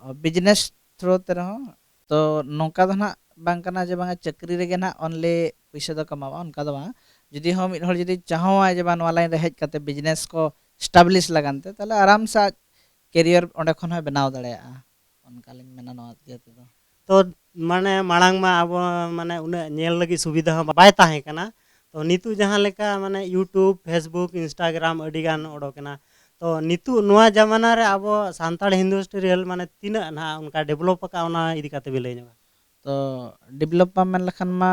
ᱟ, ᱵᱤᱡᱽᱱᱮᱥ ᱛᱷᱨᱳ ᱛᱮ ᱨᱮᱦᱚᱸ, ᱛᱚ ᱱᱚᱝᱠᱟ ᱫᱚ ᱱᱟᱦᱟᱜ ᱵᱟᱝ ᱠᱟᱱᱟ ᱡᱮ ᱵᱟᱝᱟ ᱪᱟᱹᱠᱨᱤ ᱨᱮᱜᱮ ᱱᱟᱦᱟᱜ ᱚᱱᱞᱤ ᱯᱩᱭᱥᱟᱹ ᱫᱚ ᱠᱟᱢᱟᱣᱟ, ᱚᱱᱠᱟ ᱫᱚ ᱵᱟᱝᱟ᱾ ᱡᱩᱫᱤ ᱦᱚᱸ ᱢᱤᱫ ᱦᱚᱲ ᱡᱩᱫᱤ ᱪᱟᱦᱚᱣᱟᱭ ᱡᱮ ᱵᱟᱝ ᱱᱚᱣᱟ ᱞᱟᱭᱤᱱ ᱨᱮ ᱦᱮᱡ ᱠᱟᱛᱮ ᱵᱤᱡᱽᱱᱮᱥ ᱠᱚ ᱮᱥᱴᱟᱵᱞᱤᱥ ᱞᱟᱜᱟᱱ ᱛᱮ, ᱛᱟᱦᱚᱞᱮ ᱟᱨᱟᱢ ᱥᱮ ᱟᱡ ᱠᱮᱨᱤᱭᱟᱨ ᱚᱸᱰᱮ ᱠᱷᱚᱱ ᱦᱚᱸᱭ ᱵᱮᱱᱟᱣ ᱫᱟᱲᱮᱭᱟᱜᱼᱟ, ᱚᱱᱠᱟ ᱞᱤᱧ ᱢᱮᱱᱟ ᱱᱚᱣᱟ ᱤᱭᱟᱹ ᱛᱮᱫᱚ᱾ ᱛᱚ ᱢᱟᱱᱮ ᱢᱟᱲᱟᱝ ᱢᱟ ᱟᱵᱚ ᱢᱟᱱᱮ ᱩᱱᱟᱹᱜ ᱧᱮᱞ ᱞᱟᱹᱜᱤᱫ ᱥᱩᱵᱤᱫᱷᱟ ᱦᱚᱸ ᱵᱟᱭ ᱛᱟᱦᱮᱸ ᱠᱟᱱᱟ᱾ ᱛᱚ ᱱᱤᱛᱚᱜ ᱡᱟᱦᱟᱸ ᱞᱮᱠᱟ ᱢᱟᱱᱮ YouTube, Facebook, Instagram ᱟᱹᱰᱤ ᱜᱟᱱ ᱚᱰᱚᱠ ᱮᱱᱟ᱾ ᱛᱚ ᱱᱤᱛᱚᱜ ᱱᱚᱣᱟ ᱡᱟᱢᱟᱱᱟ ᱨᱮ ᱟᱵᱚ ᱥᱟᱱᱛᱟᱲ ᱤᱱᱰᱟᱥᱴᱨᱤᱭᱟᱞ ᱢᱟᱱᱮ ᱛᱤᱱᱟᱹᱜ ᱱᱟᱦᱟᱜ ᱚᱱᱠᱟ ᱰᱮᱵᱷᱞᱚᱯ ᱟᱠᱟᱫ, ᱚᱱᱟ ᱤᱫᱤ ᱠᱟᱛᱮ ᱵᱤᱱ ᱞᱟᱹᱭ ᱧᱚᱜᱟ? ᱛᱚ ᱰᱮᱵᱷᱞᱚᱯ ᱢᱟ ᱢᱮᱱ ᱞᱮᱠᱷᱟᱱ ᱢᱟ,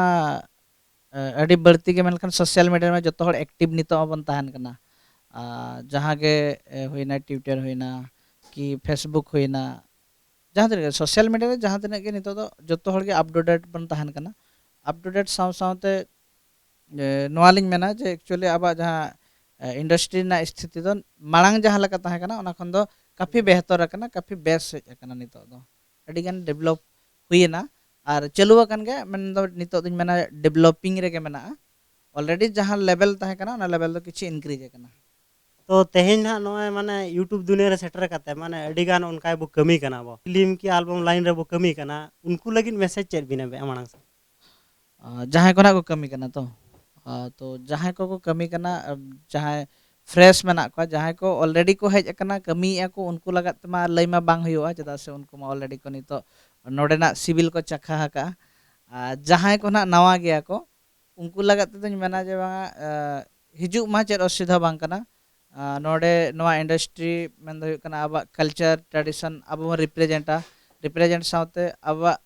ᱮ, ᱟᱹᱰᱤ ᱵᱟᱹᱲᱛᱤ ᱜᱮ, ᱢᱮᱱᱠᱷᱟᱱ ᱥᱳᱥᱟᱞ ᱢᱤᱰᱤᱭᱟ ᱨᱮᱢᱟ ᱡᱚᱛᱚ ᱦᱚᱲ ᱮᱠᱴᱤᱵᱷ ᱱᱤᱛᱚᱜ ᱦᱚᱸᱵᱚᱱ ᱛᱟᱦᱮᱱ ᱠᱟᱱᱟ᱾ ᱟᱨ ᱡᱟᱦᱟᱸ ᱜᱮ, ᱮ, ᱦᱩᱭᱱᱟ, Twitter ᱦᱩᱭᱱᱟ, ᱠᱤ Facebook ᱦᱩᱭᱱᱟ, ᱡᱟᱦᱟᱸ ᱛᱤᱱᱟᱹᱜ ᱜᱮ ᱥᱳᱥᱟᱞ ᱢᱤᱰᱤᱭᱟ ᱨᱮ ᱡᱟᱦᱟᱸ ᱛᱤᱱᱟᱹᱜ ᱜᱮ ᱱᱤᱛᱚᱜ ᱫᱚ ᱡᱚᱛᱚ ᱦᱚᱲ ᱜᱮ ᱟᱯ ᱴᱩ ᱰᱮᱴ ᱵᱚᱱ ᱛᱟᱦᱮᱱ ᱠᱟᱱᱟ᱾ ᱟᱯ ᱴᱩ ᱰᱮᱴ ᱥᱟᱶ ᱥᱟᱶᱛᱮ, ᱮ, ᱱᱚᱣᱟ ᱞᱤᱧ ᱢᱮᱱᱟ ᱡᱮ ᱮᱠᱪᱩᱭᱮᱞᱤ ᱟᱵᱚᱣᱟᱜ ᱡᱟᱦᱟᱸ, ᱮ, ᱤᱱᱰᱟᱥᱴᱨᱤ ᱨᱮᱱᱟᱜ ᱥᱛᱷᱤᱛᱤ ᱫᱚ ᱢᱟᱲᱟᱝ ᱡᱟᱦᱟᱸ ᱞᱮᱠᱟ ᱛᱟᱦᱮᱸ ᱠᱟᱱᱟ, ᱚᱱᱟ ᱠᱷᱚᱱ ᱫᱚ ᱠᱟᱯᱷᱤ ᱵᱮᱦᱛᱚᱨ ᱟᱠᱟᱱᱟ, ᱠᱟᱯᱷᱤ ᱵᱮᱥ ᱦᱮᱡ ᱟᱠᱟᱱᱟ ᱱᱤᱛᱚᱜ ᱫᱚ᱾ ᱟᱹᱰᱤᱜᱟᱱ ᱰᱮᱵᱷᱞᱚᱯ ᱦᱩᱭᱮᱱᱟ ᱟᱨ ᱪᱟᱹᱞᱩ ᱟᱠᱟᱱ ᱜᱮᱭᱟ᱾ ᱢᱮᱱᱫᱚ ᱱᱤᱛᱚᱜ ᱫᱚᱧ ᱢᱮᱱᱟ ᱰᱮᱵᱷᱞᱚᱯᱤᱝ ᱨᱮᱜᱮ ᱢᱮᱱᱟᱜᱼᱟ᱾ ᱚᱞᱨᱮᱰᱤ ᱡᱟᱦᱟᱸ ᱞᱮᱵᱮᱞ ᱛᱟᱦᱮᱸ ᱠᱟᱱᱟ, ᱚᱱᱟ ᱞᱮᱵᱮᱞ ᱫᱚ ᱠᱤᱪᱷᱩ ᱤᱱᱠᱨᱤᱡᱽ ᱟᱠᱟᱱᱟ᱾ ᱛᱚ ᱛᱮᱦᱮᱧ ᱱᱟᱦᱟᱜ ᱱᱚᱜᱼᱚᱭ ᱢᱟᱱᱮ YouTube ᱫᱩᱱᱤᱭᱟᱹ ᱨᱮ ᱥᱮᱴᱮᱨ ᱠᱟᱛᱮ ᱢᱟᱱᱮ ᱟᱹᱰᱤ ᱜᱟᱱ ᱚᱱᱠᱟ ᱵᱚ ᱠᱟᱹᱢᱤ ᱠᱟᱱᱟ ᱵᱚ, ᱯᱷᱤᱞᱢ ᱠᱤ ᱟᱞᱵᱟᱢ ᱞᱟᱭᱤᱱ ᱨᱮᱵᱚ ᱠᱟᱹᱢᱤ ᱠᱟᱱᱟ, ᱩᱱᱠᱩ ᱞᱟᱹᱜᱤᱫ ᱢᱮᱥᱮᱡᱽ ᱪᱮᱫ ᱵᱤᱱ ᱮᱢᱮᱜᱼᱟ ᱢᱟᱲᱟᱝ ᱥᱮᱫ? ᱟᱨ ᱡᱟᱦᱟᱸᱭ ᱠᱚ ᱱᱟᱜ ᱠᱚ ᱠᱟᱹᱢᱤ ᱠᱟᱱᱟ ᱛᱚ, ᱟᱨ ᱛᱚ ᱡᱟᱦᱟᱸᱭ ᱠᱚᱠᱚ ᱠᱟᱹᱢᱤ ᱠᱟᱱᱟ, ᱟᱨ ᱡᱟᱦᱟᱸᱭ ᱯᱷᱨᱮᱥ ᱢᱮᱱᱟᱜ ᱠᱚᱣᱟ, ᱡᱟᱦᱟᱸᱭ ᱠᱚ ᱚᱞᱨᱮᱰᱤ ᱠᱚ ᱦᱮᱡ ᱟᱠᱟᱱᱟ, ᱠᱟᱹᱢᱤᱭᱮᱫᱼᱟ ᱠᱚ, ᱩᱱᱠᱩ ᱞᱟᱜᱟᱫ ᱛᱮᱢᱟ ᱞᱟᱹᱭ ᱢᱟ ᱵᱟᱝ ᱦᱩᱭᱩᱜᱼᱟ, ᱪᱮᱫᱟᱜ ᱥᱮ ᱩᱱᱠᱩ ᱢᱟ ᱚᱞᱨᱮᱰᱤ ᱠᱚ ᱱᱤᱛᱚᱜ ᱱᱚᱰᱮᱱᱟᱜ ᱥᱤᱵᱤᱞ ᱠᱚ ᱪᱟᱠᱷᱟ ᱟᱠᱟᱫᱼᱟ᱾ ᱟᱨ ᱡᱟᱦᱟᱸᱭ ᱠᱚ ᱱᱟᱜ ᱱᱟᱣᱟ ᱜᱮᱭᱟ ᱠᱚ, ᱩᱱᱠᱩ ᱞᱟᱜᱟᱫ ᱛᱮᱫᱚᱧ ᱢᱮᱱᱟ ᱡᱮ ᱵᱟᱝᱟ, ᱟᱸ, ᱦᱤᱡᱩᱜ ᱢᱟ, ᱪᱮᱫ ᱚᱥᱩᱵᱤᱫᱷᱟ ᱵᱟᱝ ᱠᱟᱱᱟ᱾ ᱟᱸ, ᱱᱚᱰᱮ ᱱᱚᱣᱟ ᱤᱱᱰᱟᱥᱴᱨᱤ ᱢᱮᱱᱫᱚ ᱦᱩᱭᱩᱜ ᱠᱟᱱᱟ ᱟᱵᱚᱣᱟᱜ ᱠᱟᱞᱪᱟᱨ ᱴᱨᱟᱰᱤᱥᱚᱱ ᱟᱵᱚ ᱵᱚᱱ ᱨᱤᱯᱨᱮᱡᱮᱱᱴᱟ, ᱨᱤᱯᱨᱮᱡᱮᱱᱴ ᱥᱟᱶᱛᱮ ᱟᱵᱚᱣᱟᱜ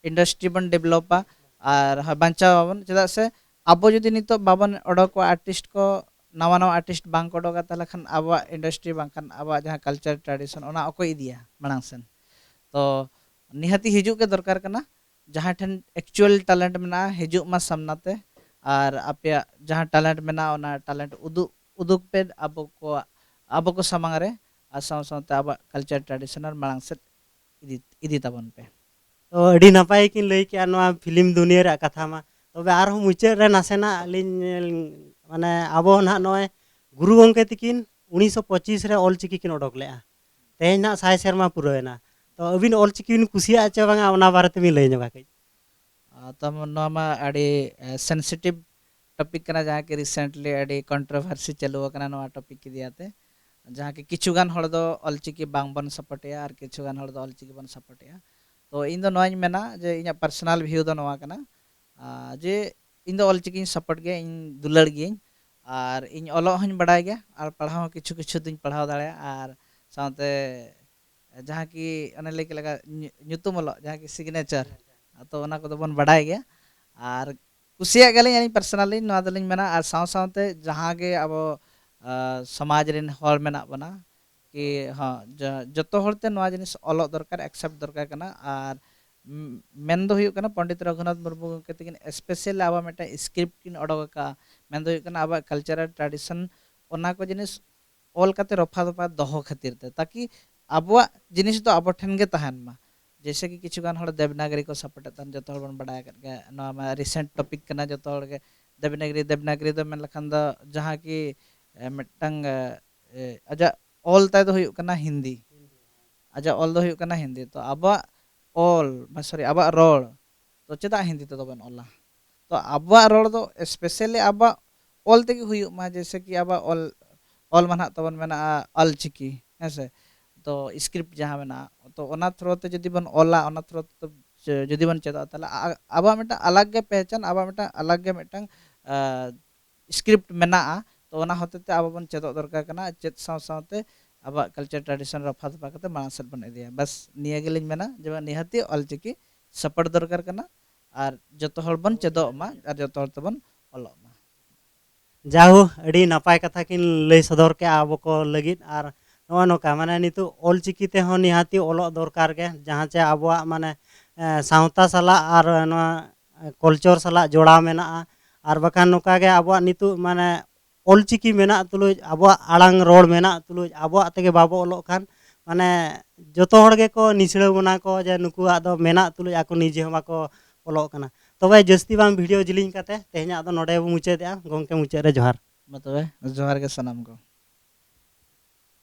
ᱤᱱᱰᱟᱥᱴᱨᱤ ᱵᱚᱱ ᱰᱮᱵᱷᱞᱚᱯᱟ ᱟᱨ ᱦᱚᱸ ᱵᱟᱧᱪᱟᱣ ᱟᱵᱚᱱ, ᱪᱮᱫᱟᱜ ᱥᱮ ᱟᱵᱚ ᱡᱩᱫᱤ ᱱᱤᱛᱚᱜ ᱵᱟᱵᱚᱱ ᱚᱰᱚᱠᱚᱜᱼᱟ, ᱟᱨᱴᱤᱥᱴ ᱠᱚ, ᱱᱟᱣᱟ ᱱᱟᱣᱟ ᱟᱨᱴᱤᱥᱴ ᱵᱟᱝ ᱠᱚ ᱚᱰᱚᱠᱟ, ᱛᱟᱦᱚᱞᱮ ᱠᱷᱟᱱ ᱟᱵᱚᱣᱟᱜ ᱤᱱᱰᱟᱥᱴᱨᱤ ᱵᱟᱝᱠᱷᱟᱱ ᱟᱵᱚᱣᱟᱜ ᱡᱟᱦᱟᱸ ᱠᱟᱞᱪᱟᱨ ᱴᱨᱟᱰᱤᱥᱚᱱ, ᱚᱱᱟ ᱚᱠᱚᱭ ᱤᱫᱤᱭᱟ ᱢᱟᱲᱟᱝ ᱥᱮᱱ? ᱛᱚ ᱱᱤᱦᱟᱹᱛᱤ ᱦᱤᱡᱩᱜ ᱜᱮ ᱫᱚᱨᱠᱟᱨ ᱠᱟᱱᱟ᱾ ᱡᱟᱦᱟᱸᱭ ᱴᱷᱮᱱ ᱮᱠᱪᱩᱭᱟᱞ ᱴᱮᱞᱮᱱᱴ ᱢᱮᱱᱟᱜᱼᱟ, ᱦᱤᱡᱩᱜ ᱢᱟ ᱥᱟᱢᱱᱟ ᱛᱮ, ᱟᱨ ᱟᱯᱮᱭᱟᱜ ᱡᱟᱦᱟᱸ ᱴᱮᱞᱮᱱᱴ ᱢᱮᱱᱟᱜᱼᱟ, ᱚᱱᱟ ᱴᱮᱞᱮᱱᱴ ᱩᱫᱩᱜ ᱩᱫᱩᱜ ᱯᱮ᱾ ᱟᱵᱚ ᱠᱚ, ᱟᱵᱚ ᱠᱚ ᱥᱟᱢᱟᱝ ᱨᱮ, ᱟᱨ ᱥᱟᱶ ᱥᱟᱶᱛᱮ ᱟᱵᱚᱣᱟᱜ ᱠᱟᱞᱪᱟᱨ ᱴᱨᱟᱰᱤᱥᱚᱱᱟᱞ ᱢᱟᱲᱟᱝ ᱥᱮᱫ ᱤᱫᱤ ᱤᱫᱤ ᱛᱟᱵᱚᱱ ᱯᱮ᱾ ᱛᱚ ᱟᱹᱰᱤ ᱱᱟᱯᱟᱭ ᱠᱤᱱ ᱞᱟᱹᱭ ᱠᱮᱜᱼᱟ ᱱᱚᱣᱟ ᱯᱷᱤᱞᱢ ᱫᱩᱱᱤᱭᱟᱹ ᱨᱮᱭᱟᱜ ᱠᱟᱛᱷᱟ ᱢᱟ᱾ ᱛᱚᱵᱮ ᱟᱨᱦᱚᱸ ᱢᱩᱪᱟᱹᱫ ᱨᱮ ᱱᱟᱥᱮᱱᱟᱜ ᱟᱹᱞᱤᱧ, ᱢᱟᱱᱮ ᱟᱵᱚ ᱱᱟᱦᱟᱜ ᱱᱚᱜᱼᱚᱭ ᱜᱩᱨᱩ ᱜᱚᱢᱠᱮ ᱛᱟᱹᱠᱤᱱ ᱩᱱᱤᱥᱥᱚ ᱯᱚᱸᱪᱤᱥ ᱨᱮ ᱚᱞᱪᱤᱠᱤ ᱠᱤᱱ ᱚᱰᱚᱠ ᱞᱮᱜᱼᱟ, ᱛᱮᱦᱮᱧ ᱱᱟᱦᱟᱜ ᱥᱟᱭ ᱥᱮᱨᱢᱟ ᱯᱩᱨᱟᱹᱣᱮᱱᱟ᱾ ᱛᱚ ᱟᱹᱵᱤᱱ ᱚᱞᱪᱤᱠᱤ ᱵᱤᱱ ᱠᱩᱥᱤᱭᱟᱜᱼᱟ ᱪᱮ ᱵᱟᱝᱟ, ᱚᱱᱟ ᱵᱟᱨᱮ ᱛᱮᱵᱤᱱ ᱞᱟᱹᱭ ᱧᱚᱜᱟ ᱠᱟᱹᱡ᱾ ᱟᱨ ᱛᱟᱨ ᱢᱟᱱᱮ ᱱᱚᱣᱟ ᱢᱟ ᱟᱹᱰᱤ ᱥᱮᱱᱥᱤᱴᱤᱵᱷ ᱴᱚᱯᱤᱠ ᱠᱟᱱᱟ, ᱡᱟᱦᱟᱸ ᱠᱤ ᱨᱤᱥᱮᱱᱴᱞᱤ ᱟᱹᱰᱤ ᱠᱚᱱᱴᱨᱳᱵᱷᱟᱨᱥᱤ ᱪᱟᱹᱞᱩ ᱟᱠᱟᱱᱟ ᱱᱚᱣᱟ ᱴᱚᱯᱤᱠ ᱤᱫᱤ ᱠᱟᱛᱮ, ᱡᱟᱦᱟᱸ ᱠᱤ ᱠᱤᱪᱷᱩ ᱜᱟᱱ ᱦᱚᱲ ᱫᱚ ᱚᱞᱪᱤᱠᱤ ᱵᱟᱝ ᱵᱚᱱ ᱥᱟᱯᱳᱨᱴᱮᱜᱼᱟ ᱟᱨ ᱠᱤᱪᱷᱩ ᱜᱟᱱ ᱦᱚᱲ ᱫᱚ ᱚᱞᱪᱤᱠᱤ ᱵᱚᱱ ᱥᱟᱯᱳᱨᱴᱮᱜᱼᱟ᱾ ᱛᱚ ᱤᱧ ᱫᱚ ᱱᱚᱣᱟᱧ ᱢᱮᱱᱟ ᱡᱮ ᱤᱧᱟᱹᱜ ᱯᱟᱨᱥᱚᱱᱟᱞ ᱵᱷᱤᱭᱩ ᱫᱚ ᱱᱚᱣᱟ ᱠᱟᱱᱟ, ᱟᱨ ᱡᱮ ᱤᱧ ᱫᱚ ᱚᱞᱪᱤᱠᱤᱧ ᱥᱟᱯᱳᱨᱴ ᱜᱮᱭᱟ, ᱤᱧ ᱫᱩᱞᱟᱹᱲ ᱜᱤᱭᱟᱹᱧ, ᱟᱨ ᱤᱧ ᱚᱞᱚᱜ ᱦᱚᱸᱧ ᱵᱟᱲᱟᱭ ᱜᱮᱭᱟ ᱟᱨ ᱯᱟᱲᱦᱟᱣ ᱦᱚᱸ ᱠᱤᱪᱷᱩ ᱠᱤᱪᱷᱩ ᱫᱚᱧ ᱯᱟᱲᱦᱟᱣ ᱫᱟᱲᱮᱭᱟᱜᱼᱟ, ᱟᱨ ᱥᱟᱶᱛᱮ ᱡᱟᱦᱟᱸ ᱠᱤ ᱚᱱᱮ ᱞᱟᱹᱭ ᱠᱮᱫ ᱞᱮᱠᱟ ᱧᱩ- ᱧᱩᱛᱩᱢ ᱚᱞᱚᱜ, ᱡᱟᱦᱟᱸ ᱠᱤ ᱥᱤᱜᱽᱱᱮᱪᱟᱨ, ᱛᱚ ᱚᱱᱟ ᱠᱚᱫᱚ ᱵᱚᱱ ᱵᱟᱰᱟᱭ ᱜᱮᱭᱟ᱾ ᱟᱨ ᱠᱩᱥᱤᱭᱟᱜ ᱜᱮᱭᱟᱞᱤᱧ ᱟᱹᱞᱤᱧ ᱯᱟᱨᱥᱚᱱᱟᱞᱤ, ᱱᱚᱣᱟ ᱫᱚᱞᱤᱧ ᱢᱮᱱᱟ᱾ ᱟᱨ ᱥᱟᱶ ᱥᱟᱶᱛᱮ ᱡᱟᱦᱟᱸ ᱜᱮ ᱟᱵᱚ, ᱟᱸ, ᱥᱚᱢᱟᱡᱽ ᱨᱮᱱ ᱦᱚᱲ ᱢᱮᱱᱟᱜ ᱵᱚᱱᱟ, ᱠᱤ ᱦᱚᱸ ᱡᱚ- ᱡᱚᱛᱚ ᱦᱚᱲᱛᱮ ᱱᱚᱣᱟ ᱡᱤᱱᱤᱥ ᱚᱞᱚᱜ ᱫᱚᱨᱠᱟᱨ, ᱮᱠᱥᱮᱯᱴ ᱫᱚᱨᱠᱟᱨ ᱠᱟᱱᱟ᱾ ᱟᱨ ᱢ- ᱢᱮᱱ ᱫᱚ ᱦᱩᱭᱩᱜ ᱠᱟᱱᱟ, ᱯᱚᱱᱰᱤᱛ ᱨᱚᱜᱷᱩᱱᱟᱛᱷ ᱢᱩᱨᱢᱩ ᱜᱚᱢᱠᱮ ᱛᱟᱹᱠᱤᱱ ᱥᱯᱮᱥᱟᱞ ᱟᱵᱚ ᱢᱤᱫᱴᱮᱱ ᱥᱠᱨᱤᱯᱴ ᱠᱤᱱ ᱚᱰᱚᱠ ᱟᱠᱟᱫᱼᱟ, ᱢᱮᱱ ᱫᱚ ᱦᱩᱭᱩᱜ ᱠᱟᱱᱟ ᱟᱵᱚᱣᱟᱜ ᱠᱟᱞᱪᱟᱨᱟᱞ ᱴᱨᱟᱰᱤᱥᱚᱱ, ᱚᱱᱟ ᱠᱚ ᱡᱤᱱᱤᱥ ᱚᱞ ᱠᱟᱛᱮ ᱨᱚᱯᱷᱟ ᱫᱚᱯᱷᱟ ᱫᱚᱦᱚ ᱠᱷᱟᱹᱛᱤᱨ ᱛᱮ, ᱛᱟᱠᱤ ᱟᱵᱚᱣᱟᱜ ᱡᱤᱱᱤᱥ ᱫᱚ ᱟᱵᱚ ᱴᱷᱮᱱ ᱜᱮ ᱛᱟᱦᱮᱱ ᱢᱟ᱾ ᱡᱮᱭᱥᱮ ᱠᱤ ᱠᱤᱪᱷᱩ ᱜᱟᱱ ᱦᱚᱲ ᱫᱮᱵᱽᱱᱟᱜᱽᱨᱤ ᱠᱚ ᱥᱟᱯᱳᱨᱴᱮᱫ ᱛᱟᱦᱮᱱ, ᱡᱚᱛᱚ ᱦᱚᱲ ᱵᱚᱱ ᱵᱟᱰᱟᱭ ᱟᱠᱟᱫ ᱜᱮᱭᱟ, ᱱᱚᱣᱟ ᱢᱟ ᱨᱤᱥᱮᱱᱴ ᱴᱚᱯᱤᱠ ᱠᱟᱱᱟ ᱡᱚᱛᱚ ᱦᱚᱲ ᱜᱮ᱾ ᱫᱮᱵᱽᱱᱟᱜᱽᱨᱤ, ᱫᱮᱵᱽᱱᱟᱜᱽᱨᱤ ᱫᱚ ᱢᱮᱱ ᱞᱮᱠᱷᱟᱱ ᱫᱚ ᱡᱟᱦᱟᱸ ᱠᱤ ᱮ, ᱢᱤᱫᱴᱟᱝ ᱮ, ᱮ, ᱟᱡᱟᱜ ᱚᱞ ᱛᱟᱭ ᱫᱚ ᱦᱩᱭᱩᱜ ᱠᱟᱱᱟ ᱦᱤᱱᱫᱤ᱾ ᱟᱡᱟᱜ ᱚᱞ ᱫᱚ ᱦᱩᱭᱩᱜ ᱠᱟᱱᱟ ᱦᱤᱱᱫᱤ᱾ ᱛᱚ ᱟᱵᱚᱣᱟᱜ ᱚᱞ, ᱥᱚᱨᱤ, ᱟᱵᱚᱣᱟᱜ ᱨᱚᱲ ᱛᱚ ᱪᱮᱫᱟᱜ ᱦᱤᱱᱫᱤ ᱛᱮᱫᱚ ᱵᱚᱱ ᱚᱞᱟ? ᱛᱚ ᱟᱵᱚᱣᱟᱜ ᱨᱚᱲ ᱫᱚ ᱥᱯᱮᱥᱟᱞᱤ ᱟᱵᱚᱣᱟᱜ ᱚᱞ ᱛᱮᱜᱮ ᱦᱩᱭᱩᱜ ᱢᱟ, ᱡᱮᱭᱥᱮ ᱠᱤ ᱟᱵᱚᱣᱟᱜ ᱚᱞ, ᱚᱞ ᱢᱟ ᱱᱟᱦᱟᱜ ᱛᱟᱵᱚᱱ ᱢᱮᱱᱟᱜᱼᱟ ᱚᱞ ᱪᱤᱠᱤ, ᱦᱮᱸ ᱥᱮ? ᱛᱚ ᱥᱠᱨᱤᱯᱴ ᱡᱟᱦᱟᱸ ᱢᱮᱱᱟᱜᱼᱟ, ᱛᱚ ᱚᱱᱟ ᱛᱷᱨᱳ ᱛᱮ ᱡᱩᱫᱤ ᱵᱚᱱ ᱚᱞᱟ, ᱚᱱᱟ ᱛᱷᱨᱳ ᱛᱮ ᱡᱩᱫᱤ ᱵᱚᱱ ᱪᱮᱫᱚᱜᱼᱟ, ᱛᱟᱦᱚᱞᱮ ᱟ-, ᱟᱵᱚᱣᱟᱜ ᱢᱤᱫᱴᱟᱝ ᱟᱞᱟᱜᱽ ᱜᱮ ᱯᱮᱦᱪᱟᱱ, ᱟᱵᱚᱣᱟᱜ ᱢᱤᱫᱴᱟᱝ ᱟᱞᱟᱜᱽ ᱜᱮ ᱢᱤᱫᱴᱟᱝ ᱟ, ᱥᱠᱨᱤᱯᱴ ᱢᱮᱱᱟᱜᱼᱟ᱾ ᱛᱚ ᱚᱱᱟ ᱦᱚᱛᱮ ᱛᱮ ᱟᱵᱚ ᱵᱚᱱ ᱪᱮᱫᱚᱜ ᱫᱚᱨᱠᱟᱨ ᱠᱟᱱᱟ, ᱪᱮᱫ ᱥᱟᱶ ᱥᱟᱶᱛᱮ ᱟᱵᱚᱣᱟᱜ ᱠᱟᱞᱪᱟᱨ ᱴᱨᱟᱰᱤᱥᱚᱱ ᱨᱟᱯᱷᱟ ᱫᱟᱯᱷᱟ ᱠᱟᱛᱮ ᱢᱟᱲᱟᱝ ᱥᱮᱫ ᱵᱚᱱ ᱤᱫᱤᱭᱟ᱾ ᱵᱟᱥ ᱱᱤᱭᱟᱹ ᱜᱮᱞᱤᱧ ᱢᱮᱱᱟ ᱡᱮ ᱱᱤᱦᱟᱹᱛᱤ ᱚᱞᱪᱤᱠᱤ ᱥᱟᱯᱳᱨᱴ ᱫᱚᱨᱠᱟᱨ ᱠᱟᱱᱟ, ᱟᱨ ᱡᱚᱛᱚ ᱦᱚᱲ ᱵᱚᱱ ᱪᱮᱫᱚᱜ ᱢᱟ, ᱟᱨ ᱡᱚᱛᱚ ᱦᱚᱲ ᱛᱮᱵᱚᱱ ᱚᱞᱚᱜ ᱢᱟ᱾ ᱡᱟᱦᱳ, ᱟᱹᱰᱤ ᱱᱟᱯᱟᱭ ᱠᱟᱛᱷᱟ ᱠᱤᱱ ᱞᱟᱹᱭ ᱥᱚᱫᱚᱨ ᱠᱮᱜᱼᱟ ᱟᱵᱚ ᱠᱚ ᱞᱟᱹᱜᱤᱫ᱾ ᱟᱨ ᱱᱚᱜᱼᱚ ᱱᱚᱝᱠᱟ, ᱢᱟᱱᱮ, ᱱᱤᱛᱚᱜ ᱚᱞᱪᱤᱠᱤ ᱛᱮᱦᱚᱸ ᱱᱤᱦᱟᱹᱛᱤ ᱚᱞᱚᱜ ᱫᱚᱨᱠᱟᱨ ᱜᱮ, ᱡᱟᱦᱟᱸ ᱪᱮ ᱟᱵᱚᱣᱟᱜ, ᱢᱟᱱᱮ, ᱮ, ᱥᱟᱶᱛᱟ ᱥᱟᱞᱟᱜ ᱟᱨ ᱱᱚᱣᱟ ᱠᱚᱞᱪᱚᱨ ᱥᱟᱞᱟᱜ ᱡᱚᱲᱟᱣ ᱢᱮᱱᱟᱜᱼᱟ᱾ ᱟᱨ ᱵᱟᱠᱷᱟᱱ ᱱᱚᱝᱠᱟ ᱜᱮ ᱟᱵᱚᱣᱟᱜ ᱱᱤᱛᱚᱜ, ᱢᱟᱱᱮ, ᱚᱞᱪᱤᱠᱤ ᱢᱮᱱᱟᱜ ᱛᱩᱞᱩᱡ, ᱟᱵᱚᱣᱟᱜ ᱟᱲᱟᱝ ᱨᱚᱲ ᱢᱮᱱᱟᱜ ᱛᱩᱞᱩᱡ, ᱟᱵᱚᱣᱟᱜ ᱛᱮᱜᱮ ᱵᱟᱵᱚ ᱚᱞᱚᱜ ᱠᱷᱟᱱ, ᱢᱟᱱᱮ, ᱡᱚᱛᱚ ᱦᱚᱲ ᱜᱮᱠᱚ ᱱᱤᱥᱲᱟᱹᱣ ᱵᱚᱱᱟ ᱠᱚ ᱡᱮ ᱱᱩᱠᱩᱣᱟᱜ ᱫᱚ ᱢᱮᱱᱟᱜ ᱛᱩᱞᱩᱡ ᱟᱠᱚ ᱱᱤᱡᱮ ᱦᱚᱸ ᱵᱟᱠᱚ ᱚᱞᱚᱜ ᱠᱟᱱᱟ᱾ ᱛᱚᱵᱮ ᱡᱟᱹᱥᱛᱤ ᱵᱟᱝ ᱵᱷᱤᱰᱤᱭᱳ ᱡᱤᱞᱤᱧ ᱠᱟᱛᱮ ᱛᱮᱦᱮᱧᱟᱜ ᱫᱚ ᱱᱚᱰᱮ ᱵᱚ ᱢᱩᱪᱟᱹᱫᱮᱜᱼᱟ᱾ ᱜᱚᱢᱠᱮ, ᱢᱩᱪᱟᱹᱫ ᱨᱮ ᱡᱚᱦᱟᱨ᱾ ᱢᱟ ᱛᱚᱵᱮ, ᱡᱚᱦᱟᱨ ᱜᱮ ᱥᱟᱱᱟᱢ ᱠᱚ᱾